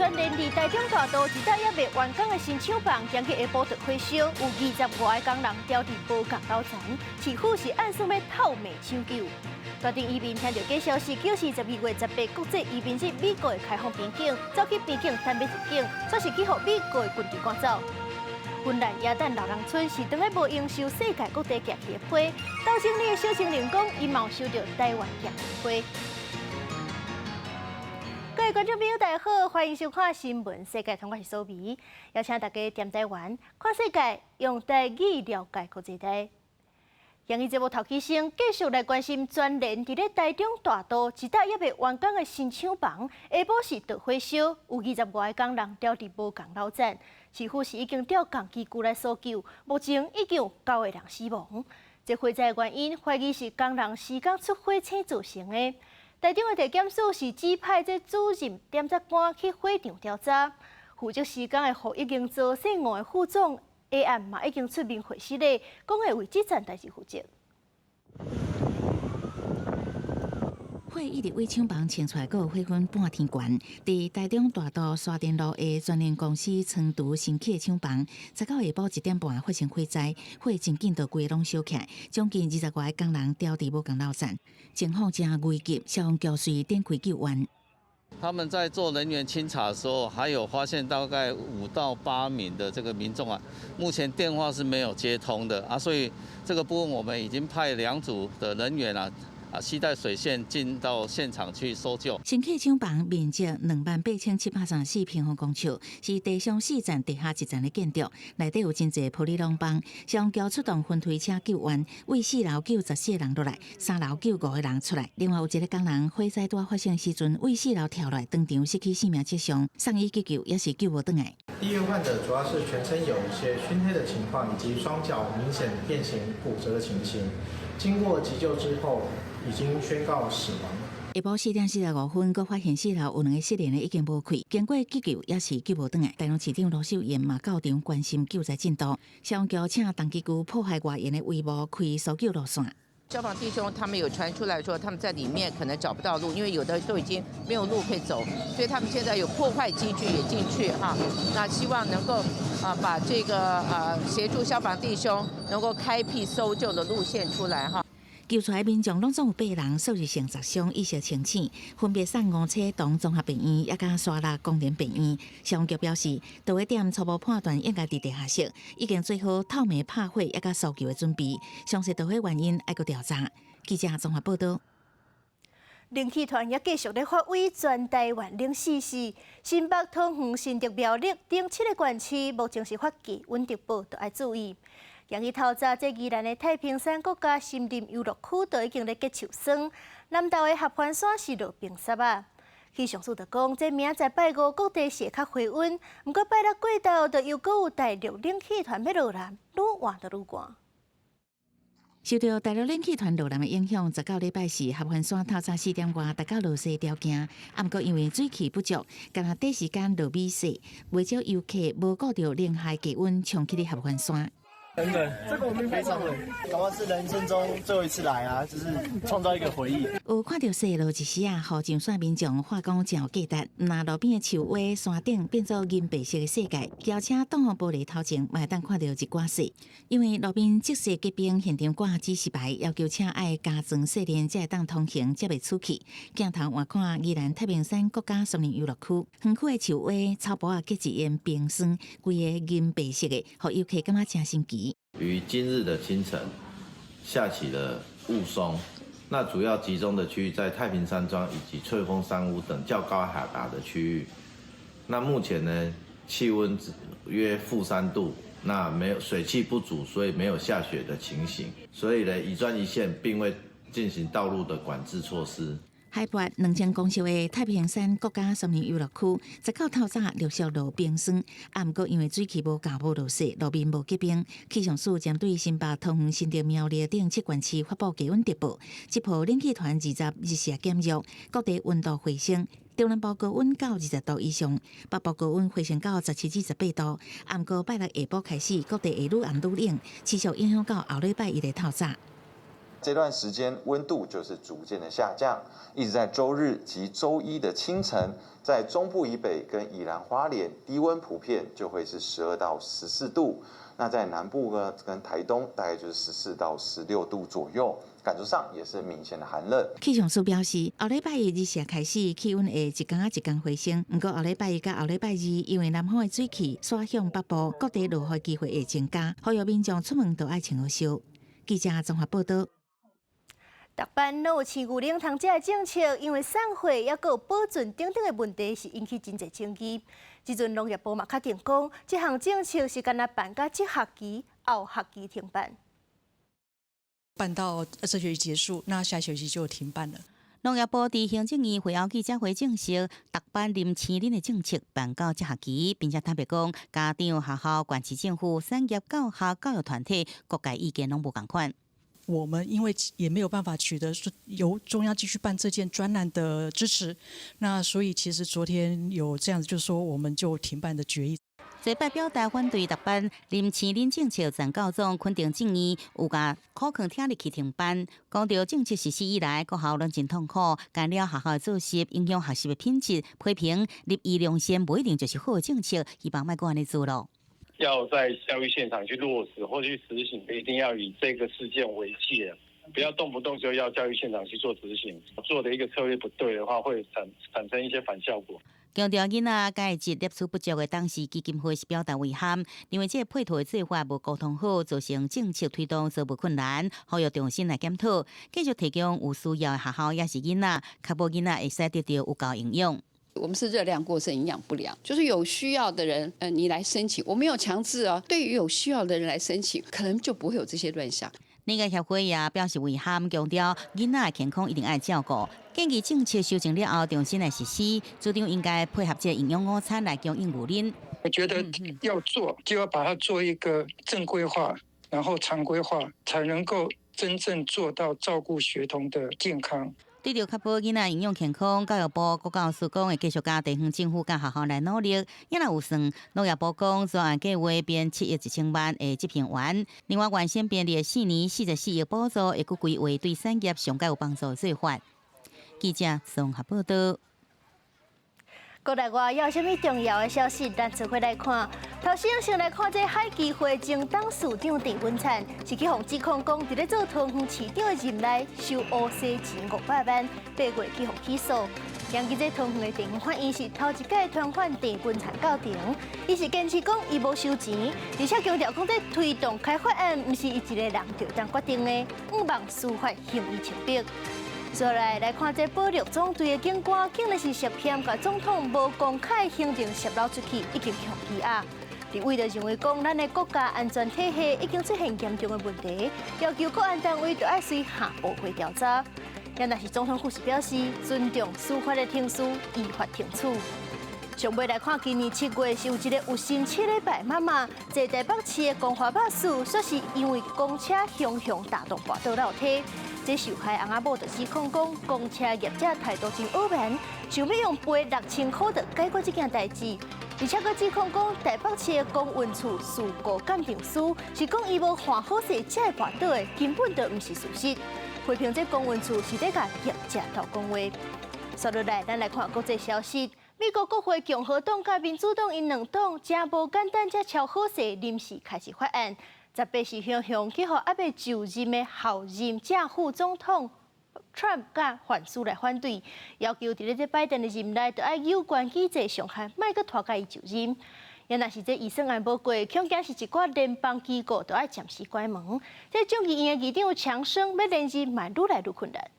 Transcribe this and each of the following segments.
全聯佇台中大道一棟猶未完工的新廠房，今日下晡著火燒，有25個工人牢佇無仝樓層，市府是按算欲透明搶救。大中移民聽著假消息，表示12月18國際移民日，美國會開放邊境，走去邊境等欲入境，煞是去予美國的軍隊趕走。芬蘭耶誕老人村是當咧無閒收世界各地寄去的批，鬥精靈的小精靈講，伊嘛有收著台灣寄的批。各位觀眾朋友，大家好，歡迎收看新聞世界通，我是蘇美，邀請大家踮台灣看世界，用台語了解國際大。今日節目頭起先，繼續來關心全聯佇咧台中大道一棟猶未完工的新廠房，下晡是著火燒，有25個工人牢佇無仝樓層，市府是已經調工機具來搜救，目前已經有九個人死亡。這火災原因懷疑是工人施工出火星造成的。台中的地檢署是指派這主任檢察官去火場調查，負責施工的予益營造姓吳的副總下暗嘛已經出面回釋咧，講會為這層代誌負責。火一直對廠房衝出來，閣有火粉半天懸。佇台中大道沙田路的全聯公司倉儲新起的廠房，19下晡1點半發生火災，火真緊就規个攏燒起來，將近20外個工人牢佇無仝樓層，情況誠危急，消防局隨展開救援。他們在做人員清查的時候，還有發現大概5到8名的這個民眾啊，目前電話是沒有接通的啊，所以這個部分我們已經派兩組的人員啊。啊，攜帶水線進到現場去搜救。新起廠房面積28,734平方公尺，是地上四層、地下一層的建築，內底有真濟玻璃籠房。消防局出動雲梯車救援，對四樓救14個人落來，三樓救5個人出來。另外有一個工人火災拄發生時陣，對四樓跳落來，當場失去生命跡象，送醫急救也是救無轉來。第一個患者主要是全身有一些燻黑的情況，以及雙腳明顯變形骨折的情形。經過急救之後，已經宣告死亡。下晡4點45分，閣發現四樓有兩个失聯的已經無氣，經過急救也是救無轉來。台中市長盧秀燕嘛到場關心救災進度，消防局請重機具破壞外緣的帷幕，開搜救路線。消防弟兄他們有傳出來說，他們在裡面可能找不到路，因為有的都已經沒有路可以走，所以他們現在有破壞機具也進去哈。那希望能夠啊把這個啊協助消防弟兄能夠開闢搜救的路線出來哈。救出來民眾攏總有八人，數字性10傷，意識清醒，分別送吳彩東綜合病院，也佮沙鹿工人病院。消防局表示，導火點初步判斷應該佇地下室，已經做好透明拍火也佮搜救的準備。詳細導火原因愛閣調查。記者綜合報道。冷氣團也繼續咧發威，全台灣冷死死。新北、桃園、新竹、苗栗等七个縣市，目前是發低溫特報，都愛注意。今日透早，這宜蘭的太平山國家森林遊樂區就已經咧結樹霜，南投的合歡山是落冰雪啊。氣象署就講，這明仔載拜五各地是會較回溫，毋過拜六過後就又閣有大陸冷氣團欲落來，愈換就愈寒。受著大陸冷氣團落來的影響，19禮拜四合歡山透早4點外，達到落雪條件。啊，毋過因為水汽不足，干焦短時間落雨雪，袂少遊客無顧著零下低溫衝去合歡山。很冷，這個我們非常冷，搞不好是人生中最後一次來啊，就是創造一個回憶。有看著雪落一時啊，予上山民眾話講誠有價值。若路邊的樹蛙、山頂變做銀白色的世界，轎車擋風玻璃頭前，嘛會當看著一寡雪。因為路面積雪結冰，現場掛指示牌，要求車愛加裝雪鏈才會當通行，才袂出去。鏡頭換看宜蘭太平山國家森林遊樂區，園區的樹蛙、草埔仔結一層冰霜，規个銀白色的，予遊客感覺誠神奇。於今日的清晨下起了霧凇，那主要集中的區域在太平山莊以及翠峰山屋等較高海拔的區域。那目前呢，氣溫約-3度，那沒有水汽不足，所以沒有下雪的情形。所以呢，宜專一線並未進行道路的管制措施。海拔2000公尺的太平山國家森林遊樂區，19透早陸續落冰霜，啊，毋過因為水汽無夠，無落雪，路面無結冰。氣象署針對新北、桃園、新竹、苗栗等七縣市發布低溫特報，這波冷氣團20日減弱，各地溫度回升。中南部高溫到20度以上，北部高溫回升到17至18度。啊，毋過拜六下晡開始，各地會愈暗愈冷，持續影響到後禮拜一的透早。這段時間溫度就是逐漸的下降，一直在週日及週一的清晨，在中部以北跟宜蘭花蓮低溫普遍就會是12到14度，那在南部呢跟台東大概就是14到16度左右，感受上也是明顯的寒冷。氣象署表示，後禮拜一日時開始氣溫會一工仔一工回升，毋過後禮拜一佮後禮拜二，因為南方的水汽徙向北部，各地落雨機會會增加，呼籲民眾出門都愛穿好袖。記者綜合報道。逐班攏有飼牛奶通食的政策，因為送貨抑閣有保存等等的問題，是引起真濟爭議。這陣農業部嘛確定講，這項政策是干焦辦到這學期，後學期停辦。辦到這學期結束，那下學期就停辦了。農業部佇行政院會後記者會證實，逐班啉青奶的政策辦到這學期，並且坦白講，家長、學校、縣市政府、產業、教學、教育團體各界意見攏無仝款。我們因為也沒有辦法取得由中央繼續辦這件專案的支持，那所以其實昨天有這樣子，就是說我們就停辦的決議。這擺表達反對逐班啉青奶政策，陳教總肯定政院有共苦勸聽入去停辦。講著政策實施以來，各校攏真痛苦，干擾學校的作息，影響學習的品質。批評立意良善，無一定就是好的政策，希望莫閣按呢做囉。要在教育現場去落實或去執行，一定要以這個事件為戒，不要動不動就要教育現場去做執行。做的一個策略不對的話，會產生一些反效果。強調囡仔鈣質攝取不足的董事基金會是表達遺憾，認為這個配套的做法無溝通好，造成政策推動做無困難，呼籲重新來檢討，繼續提供有需要的學校抑是囡仔，確保囡仔會使得著有夠營養。我們是熱量過剩、營養不良，就是有需要的人，你來申請，我沒有強制哦。對於有需要的人來申請，可能就不會有這些亂象。乳業協會也表示遺憾，強調囡仔的健康一定愛照顧，建議政策修正了後重新來實施，主張應該配合這營養午餐來供應牛奶。我覺得要做就要把它做一個正規化，然後常規化，才能夠真正做到照顧學童的健康。對著確保囡仔營養健康，教育部國教署講會繼續佮地方政府佮學校來努力。也若有算，農業部講專案計劃編7億1千萬的執行完。另外，原先編列4年44億補助，會閣規劃對產業上蓋有幫助的做法。記者綜合報道。國內外有啥物重要的消息，咱做伙來看。頭先先來看這海基會前董事長鄭文燦，是去予指控講，佇咧做桃園市長的任內收烏紗錢500萬，8月去予起訴。根據這桃園的地方法院是頭一擺傳喚鄭文燦到庭，伊是堅持講伊無收錢，而且強調講這推動開發案，毋是伊一个人就當決定的，向望司法還伊清白。接來來看這保育總隊的警官，竟然是涉嫌共總統無公開行程洩露出去，已經予羈押。立委就認為講，咱的國家安全體系已經出現嚴重的問題，要求國安單位著愛隨下部會調查。也若是總統府是表示尊重司法的程序，依法懲處。上尾來看，今年7月是有一个有心7禮拜媽媽坐台北市的光華巴士，煞是因為公車雄雄踏動跋倒落梯。這受害翁仔某就指控講，公車業者態度真傲慢，想欲用賠6000箍就解決這件代誌。而且閣指控講，台北市的公運處事故鑑定師是講伊無看好勢才會跋倒的，根本就毋是事實。批評這公運處是咧共業者鬥講話。接落來，咱來看國際消息。美國國會共和黨佮民主黨𪜶兩黨誠無簡單，才超好勢臨時開始法案。18是雄雄去予猶未就任的候任正副總統 Trump 佮范斯來反對，要求佇咧這拜登的任內，著愛有關機制上限，莫閣拖共伊就任。也若是這預算案無過，恐驚是一寡聯邦機構著愛暫時關門。這眾議院的議長強生欲連任，嘛愈來愈困難。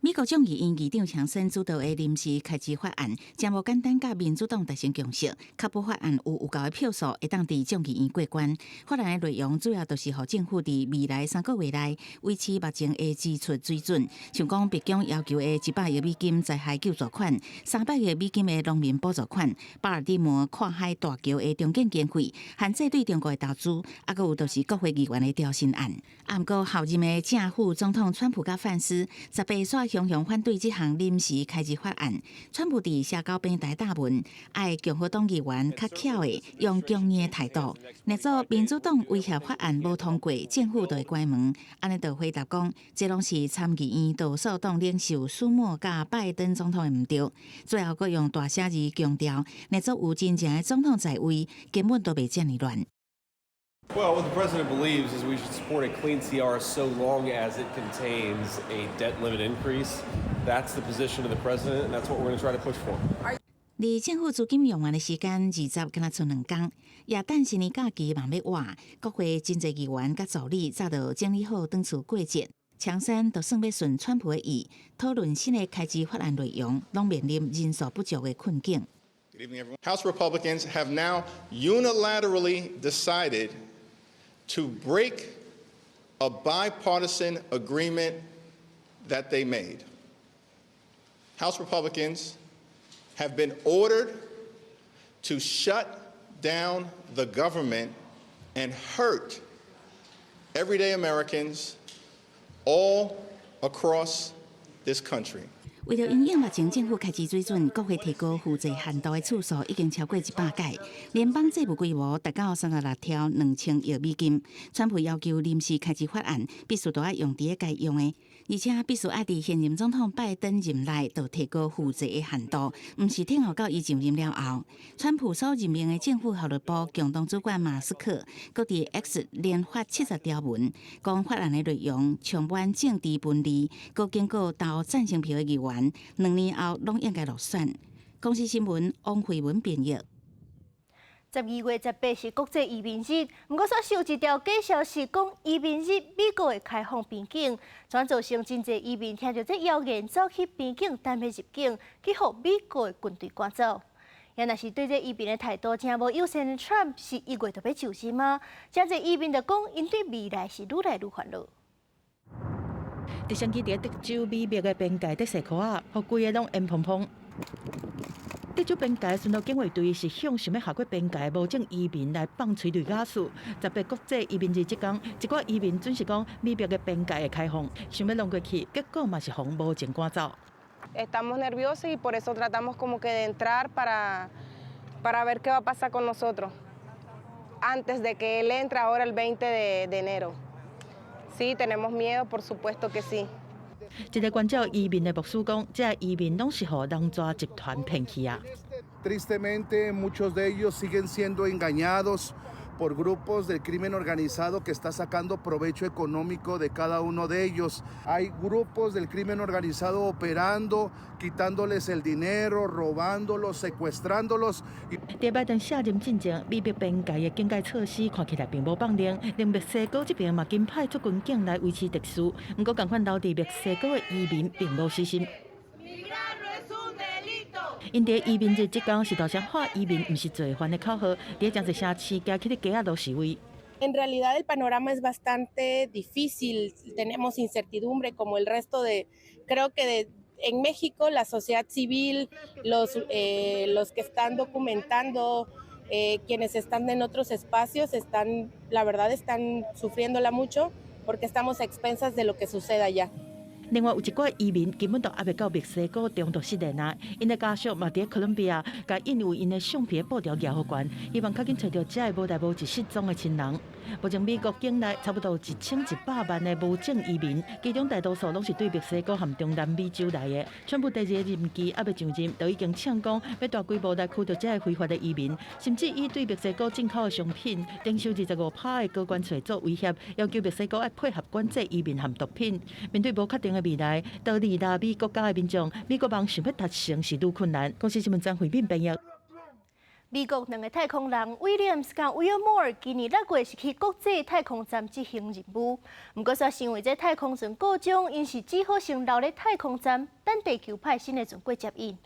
美國眾議院議長強生主導的臨時開支法案，誠無簡單佮民主黨達成共識，確保法案有夠的票數會當佇眾議院過關。法案的內容主要就是予政府佇未來3個月內維持目前的支出水準，像講白宮要求的100億美金災害救助款、300億美金的農民補助款、巴爾的摩跨海大橋的重建經費、限制對中國的投資，啊，閣有就是國會議員的調薪案。啊，毋過候任的正副總統川普佮范斯，18煞雄雄反對這項臨時開支法案。川普佇社交平台貼文，愛共和黨議員較巧的用強硬的態度。若做民主黨威脅法案無通過，政府就會關門。按呢就回答講，這攏是參議院多數黨領袖舒默佮拜登總統的毋對。最後閣用大寫字強調，若做有真正的總統在位，根本都袂遮爾亂。 Well, what the president believes is we should support a clean CR so long as it contains a debt limit increase. That's the position of the president, and that's what we're going to try to push for. 離政府資金用完的時間20敢若賰兩工，耶誕新年假期嘛欲倚，國會真濟議員佮助理早就整理好轉厝過節。強生就算欲順川普的意，討論新的開支法案內容，攏面臨人數不足的困境。 Good evening, everyone. House Republicans have now unilaterally decided to break a bipartisan agreement that they made. House Republicans have been ordered to shut down the government and hurt everyday Americans all across this country. 為著因應目前政府開支水準，國會提高負債限度的次數已經超過100屆，聯邦債務規模達到36兆2000億美金。川普要求臨時開支法案必須都愛用佇咧該用的，而且必須愛佇現任總統拜登任內就提高負債的限度，毋是等候到伊上任了後。川普所任命的政府效率部共同主管馬斯克，閣佇 X 連發70條文，講法案的內容充滿政治分裂，閣警告投贊成票的議員，2年後攏應該落選。公視新聞王慧文編譯。12月18是國際移民日，毋過煞收一條假消息，講移民日美國會開放邊境，轉造成真濟移民聽著這謠言，走去邊境等欲入境，去予美國的軍隊趕走。也若是對這移民的態度誠無友善的 Trump，是1月就欲就任嗎？真濟移民就講，𪜶對未來是愈來愈煩惱。直升機佇德州美墨的邊界佇踅箍仔，予規个攏煙蓬蓬。德州邊界巡邏警衛隊是向想欲跨過邊界無證移民來放催淚瓦斯。18國際移民日這工，一寡移民準是講美墨的邊界會開放，想欲弄過去，結果嘛是予無證趕走。 Estamos nerviosos y por eso tratamos como que de entrar para ver qué va a pasar con nosotros antes de que él entre ahora el 20 de enero. Sí, tenemos miedo, por supuesto que sí. 一个關照移民的牧師講，這移民攏是予人蛇集團騙去啊。 Tristemente, muchos de ellos siguen siendo engañados por grupos del crimen organizado que está sacando provecho económico de cada uno de ellos. Hay grupos del crimen organizado operando, quitándoles el dinero, robándolos, secuestrándolos. 佇拜登卸任進前，美墨邊界的警戒措施看起來並無放寬，連墨西哥這邊嘛緊派出軍警來維持秩序。毋過，仝款留佇墨西哥的移民並無死心。𪜶佇移民日這工是大聲喊移民毋是罪犯的口號，佇真濟城市行起咧街仔路示威。 En realidad el panorama es bastante difícil, tenemos incertidumbre como el resto de, creo que en México la sociedad civil, los que están documentando, quienes están en otros espacios, están, la verdad están sufriéndola mucho porque estamos a expensas de lo que suceda allá. 另外有一寡移民根本都猶未到墨西哥中途失聯啊，𪜶的家屬嘛佇哥倫比亞，共印有𪜶的相片布條舉予懸，希望較緊揣著這个無代無誌失蹤的親人。目前美國境內差不多1100萬的無證移民，其中大多數攏是對墨西哥和中南美洲來的。川普第二个任期猶未上任，就已經嗆講欲大規模來驅逐這个非法的移民，甚至以對墨西哥進口的商品徵收25%的高關稅做威脅，要求墨西哥愛配合管制移民和毒品。面對無確定的未來，逃離拉美國家的民眾，美國夢想欲達成是愈困難。公視新聞張惠敏編譯。美國兩个太空人威廉斯佮威爾莫爾今年6月是去國際太空站執行任務，毋過煞因為這太空船故障，𪜶是只好先留咧太空站，等地球派新的船過接𪜶。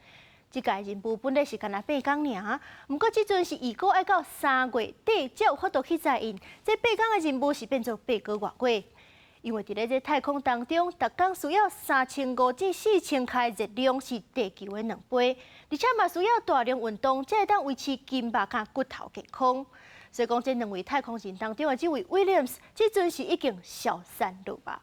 這屆任務本來是干焦8工爾，毋過這陣是預估愛到3月底才有法度去載𪜶。這八工的任務是變做8個外月。因為佇咧這太空當中，逐工需要3500至4000卡的熱量，是地球的2倍，而且嘛需要大量運動，才會當維持筋肉佮骨頭健康。所以講，這兩位太空人當中的這位威廉斯，這陣是已經消散落吧。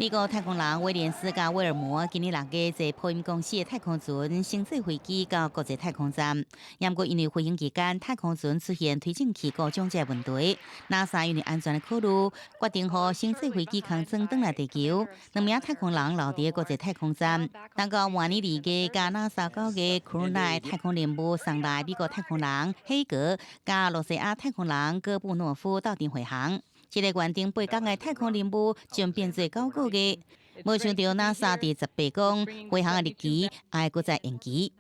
美國太空人威廉斯佮威爾摩今年6月坐波音公司的太空船星際飛機到國際太空站，毋過因為飛行期間太空船出現推進器故障這個問題，NASA 因為安全的考慮，決定予星際飛機空艙轉來地球。兩名太空人留佇國際太空站，等到明年2月，佮 NASA 9月 Crew 9太空任務送來美國太空人黑格佮羅西亞太空人戈布諾夫鬥陣飛航。這個原定8工的太空任務將變做9個月。無想到 NASA 佇18講，飛航的日期愛閣再延期。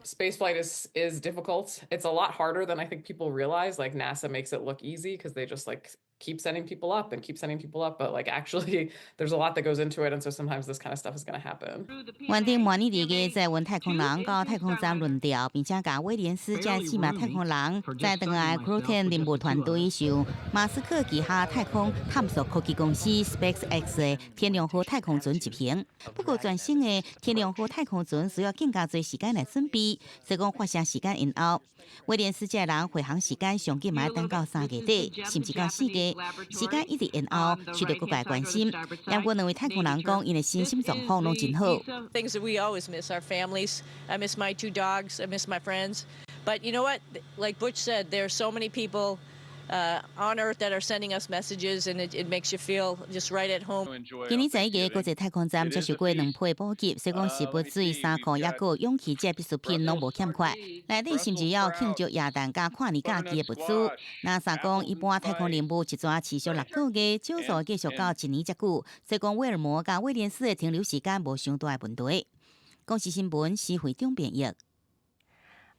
Space flight is difficult. It's a lot harder than I think people realize. Like, NASA makes it look easy because they just, like, keep sending people up and keep sending people up, but, like, actually there's a lot that goes into it, and so sometimes this kind of stuff is going to happen. 原定明年2月載運太空人到太空站輪調，並且佮威廉斯這四名太空人載轉來 Crew 10 任務團隊，是由馬斯克旗下太空探索科技公司 SpaceX 的天龍號太空船執行。不過，全新的天龍號太空船需要更加濟時間來準備，所以講發射時間延後。威廉斯這人飛行時間上緊嘛愛等到3月底，甚至到4月。時間一直延後，受到各界關心。不過兩位太空人講，𪜶的身心狀況攏真好。 Things that we always miss, our families. I miss my two dogs. I miss my friends. But you know what? Like Butch said, there are so many people on Earth that are sending us messages, and it makes you feel just right at home. 今年11月，國際太空站接受過兩批補給，所以講食物、水、衫褲，抑閣氧氣這必需品攏無欠缺。內底甚至有慶祝耶誕佮跨年假期的物資。NASA 講，一般太空任務一逝持續6個月，少數繼續到一年遮久。所以講，威爾摩佮威廉斯的停留時間無傷大的問題。公視新聞施惠中編譯。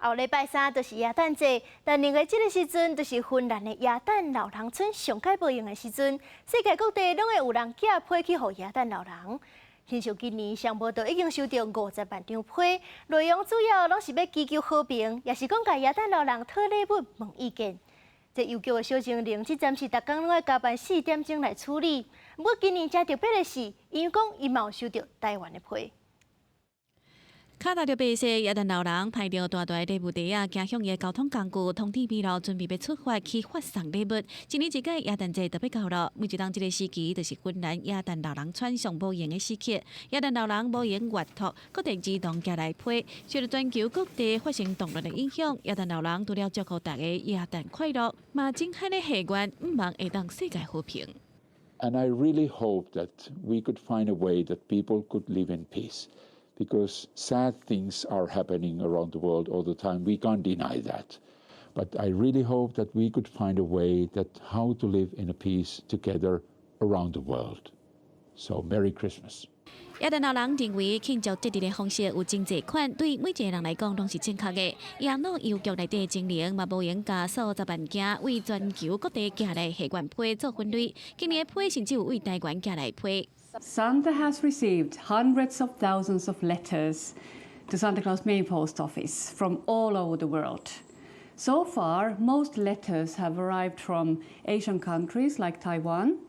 後禮拜三就是耶誕節，但另外這個時陣就是芬蘭的耶誕老人村上蓋無閒的時陣，世界各地攏會有人寄批去予耶誕老人。親像今年上無就已經收到50萬張批，內容主要攏是欲祈求和平，抑是講共耶誕老人討禮物問意見。這郵局的小精靈，這暫時逐工攏愛加班4點鐘來處理。不過今年誠特別的是，因為講伊嘛有收到台灣的批。跤踏著白色耶誕老人，提著大大禮物袋仔，行向伊的交通工具，通天美路，準備欲出發去發送禮物。一年一屆耶誕節就欲到囉，每一當這個時期，就是芬蘭耶誕老人村上無閒的時刻。耶誕老人無閒閱讀，各地兒童寄來批，受到全球各地發生動亂的影響，耶誕老人除了祝福大家耶誕快樂，嘛真漢的願望，向望會當世界和平。 And I really hope that we could find a way that people could live in peace, because sad things are happening around the world all the time. We can't deny that. But I really hope that we could find a way that how to live in a peace together around the world. So Merry Christmas. 耶誕老人認為慶祝節日的方式有真濟款，對每一個人來講攏是正確的。耶魯郵局內底精靈嘛，無閒共數十萬件為全球各地寄來賀願批做分類。今年的批甚至有為台灣寄來批。 Santa has received hundreds of thousands of letters to Santa Claus Main Post Office from all over the world. So far, most letters have arrived from Asian countries like Taiwan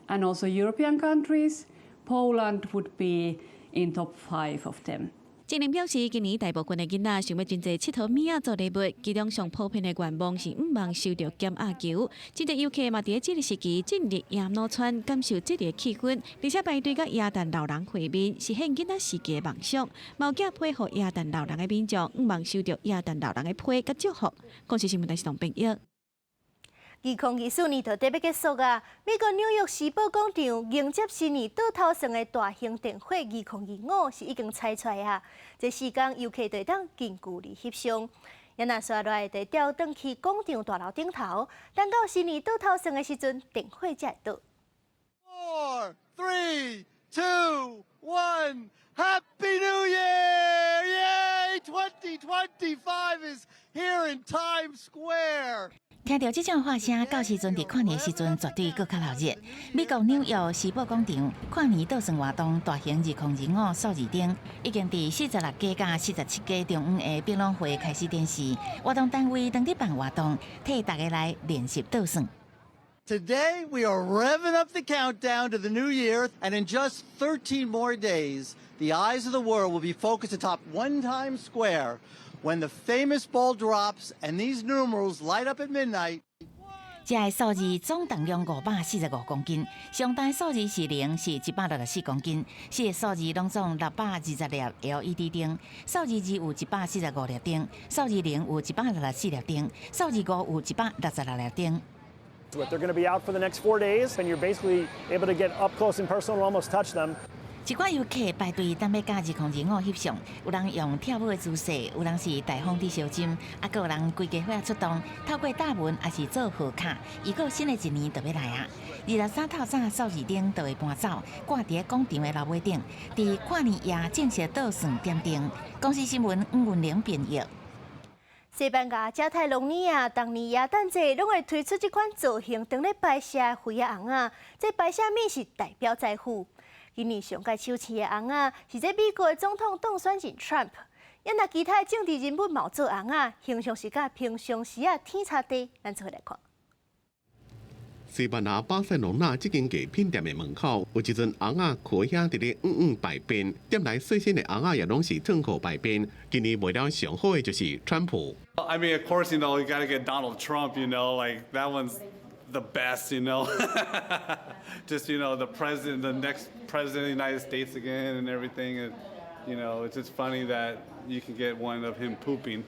and also European countries. Poland would be in top five of them. 精靈表示，今年大部分的囡仔想欲真濟𨑨迌物仔做禮物，其中上普遍的願望是向望收著減壓球。真濟遊客嘛，佇這個時期進入耶魯村，感受節日的氣氛，而且排隊佮耶誕老人會面，實現囡仔時期的夢想。嘛有寄批予耶誕老人的民眾，向望收著耶誕老人的批佮祝福。公視新聞台是董編譯。2024年就欲結束啊！美國紐約時報廣場迎接新年倒頭算的大型電火2025是已經猜出來啊！這四工遊客就會當近距離翕相，也若紲落來就吊轉去廣場大樓頂頭，等到新年倒頭算的時陣，電火才會倒。 Four, three, two, one, Happy New Year! Yay! 2025 is here in Times Square. 聽著這種喊聲，到時陣佇跨年時陣絕對閣較鬧熱。美國紐約時報廣場跨年倒算活動大型2025數字燈已經佇46街佮47街中央的百老匯開始展示。活動單位當佇辦活動，替大家來練習倒算。 Today we are revving up the countdown to the new year, and in just 13 more days, the eyes of the world will be focused atop One Times Square when the famous ball drops and these numerals light up at midnight. 這个數字總重量545公斤，上重數字是零，是164公斤，四个數字攏總620粒 LED 燈，數字二有145粒燈，數字零有164粒燈，數字五有166粒燈。 They're going to be out for the next 4 days, and you're basically able to get up close and personal and almost touch them. 一寡遊客排隊等欲佮2025翕相，有人用跳舞的姿勢，有人是大風佇相斟，啊，閣有人規家伙出動，透過大門抑是做賀卡，預告新的一年就欲來啊！23透早數字燈就會搬走，掛佇廣場的樓尾頂，佇跨年夜正式倒算點燈。公視新聞吳文玲編譯。西班牙加泰隆尼亞逐年耶誕節攏會推出這款造型當咧排泄的花仔尪仔，這排泄物是代表財富。今年上蓋搶市的尪仔是這美國的總統當選人 Trump，也若其他政治人物嘛做尪仔，形象是佮平常時仔天差地，咱做伙來看。西班牙巴塞隆納這間藝品店的門口有一尊尪仔，跍遐佇咧嗯嗯排便，店內細身的尪仔也攏是褪褲排便。今年賣了上好的就是川普。 I mean, of course, you got to get Donald Trump, like that one's the best. Just, the president, the next president of the United States again and everything. And it's just funny that you can get one of him pooping.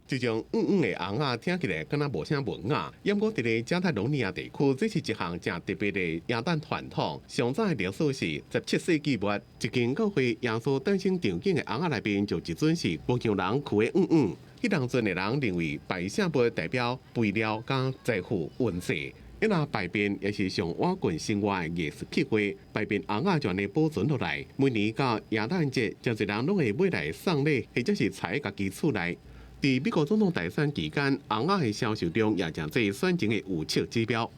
這種嗯嗯的尪仔聽起來敢若無啥文雅，毋過佇咧加泰隆尼亞地區，這是一項誠特別的耶誕傳統。上早的歷史是17世紀末，一間教會耶穌誕生場景的尪仔內面，就一尊是牧羊人跍的嗯嗯。彼當陣的人認為排泄物代表肥料佮財富運勢，因若排便也是上倚近生活的藝術刻畫，排便尪仔就按呢保存落來。每年到耶誕節，誠濟人攏會買來送禮，或者是藏佇家己厝內。佇美國總統大選期間，尪仔的銷售量也成做選情的預測指標。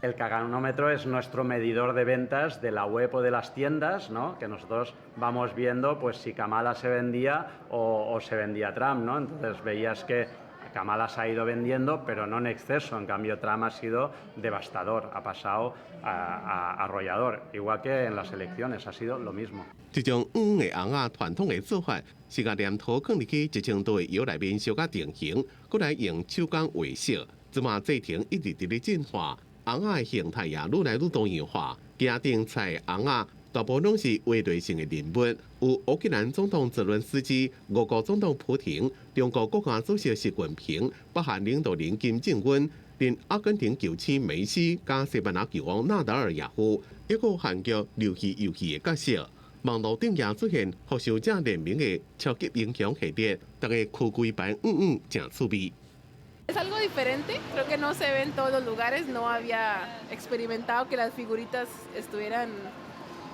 El caganómetro es nuestro medidor de ventas de la web o de las tiendas, ¿no? Que nosotros vamos viendo, pues, si Kamala se vendía o se vendía Trump, ¿no? Entonces veías que Kamala se ha ido vendiendo, pero no en exceso. En cambio, Trump ha sido devastador, ha pasado a arrollador, igual que en las elecciones, ha sido lo mismo. 這種嗯的尪仔傳統的做法，是共黏土囥入去1000度的窯內面燒甲定型，閣來用手工畫色。這馬製程一直佇咧進化，尪仔的形態也愈來愈多樣化。家頂菜尪仔大部分攏是畫類型的人物，有烏克蘭總統澤倫斯基、俄國總統普廷、中國國家主席習近平、北韓領導人金正恩，連阿根廷球星梅西佮西班牙球王納達爾也有，抑閣有韓國流行遊戲的角色。網路頂也出現復仇者聯盟的超級英雄系列，逐家跍規排嗯嗯，誠趣味。 Es algo diferente, creo que no se ve en todos los lugares, no había experimentado que las figuritas estuvieran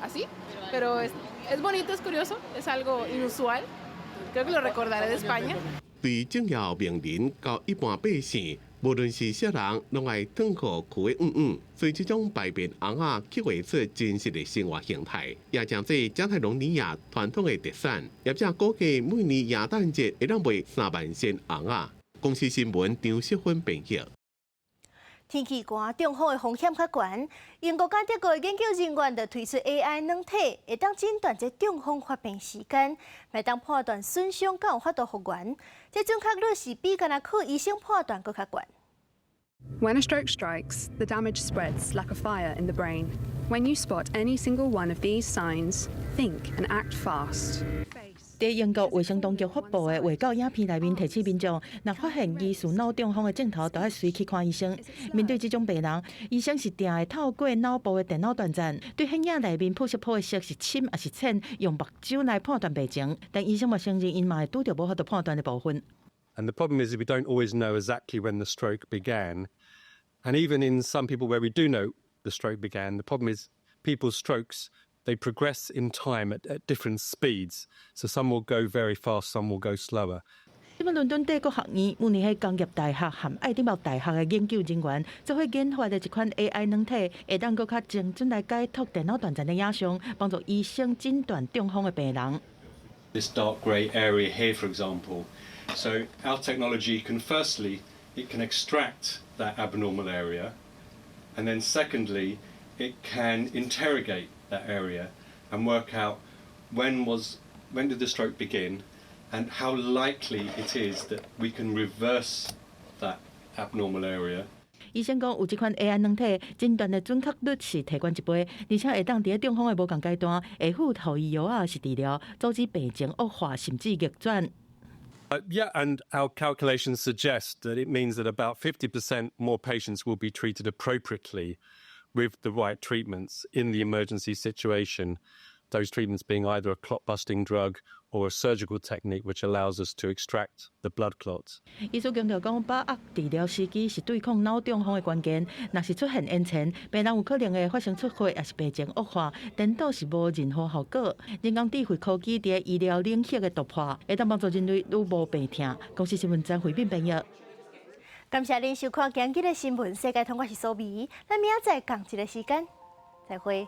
así, pero es bonito, es curioso, es algo inusual, creo que lo recordaré de España. 對政要名人到一般百姓，無論是啥人，攏愛褪褲跍的嗯嗯，所以這種排便尪仔刻畫出真實的生活形態，也成做加泰隆尼亞傳統的特產。業者估計每年耶誕節會當賣3萬身尪仔。公視新聞張淑芬編譯。天氣寒，中風的風險較懸。英國佮德國的研究人員就推出 AI 軟體，會當診斷這中風發病時間，會當判斷損傷敢有法度復原。這準確率是比干焦靠醫生判斷閣較懸。 When a stroke strikes, the damage spreads like a fire in the brain. When you spot any single one of these signs, think and act fast. 佇英國衛生當局發布的衛教影片內面提醒民眾，若發現疑似腦中風的症頭，就愛隨去看醫生。面對這種病人，醫生是定會透過腦部的電腦斷層，對顯影內面膚色譜的色是深抑是淺，用目睭來判斷病情。但醫生嘛承認，𪜶嘛會拄著無法度判斷的部分。 And the problem is we don't always know exactly when the stroke began. And even in some people where we do know the stroke began, the problem is people's strokes, they progress in time at different speeds. So some will go very fast, some will go slower. 這擺倫敦帝國學院、慕尼黑工業大學和愛丁堡大學的研究人員，做伙研發的一款 AI 軟體，會當閣較精準來解讀電腦斷層的影像，幫助醫生診斷中風的病人。 This dark grey area here, for example. So our technology can firstly, it can extract that abnormal area, and then secondly, it can interrogate that area and work out when did the stroke begin and how likely it is that we can reverse that abnormal area. 醫生講，有這款 AI 軟體，診斷的準確率是提懸一倍，而且會當佇中風的無仝階段，下予予伊藥抑是治療，阻止病情惡化，甚至逆轉。 Yeah, and our calculations suggest that it means that about 50% more patients will be treated appropriately with the right treatments in the emergency situation. Those treatments being either a clot busting drug or a surgical technique which allows us to extract the blood clots. 醫師強調講，把握治療時機是對抗腦中風的關鍵。若是出現延遲，病人有可能會發生出血，抑是病情惡化，顛倒是無任何效果。人工智慧科技佇醫療領域的突破，會當幫助人類愈無病痛。公視新聞張惠敏編譯。感謝您收看今日的新聞世界通，我是蘇美，咱明仔載仝一个時間，再會。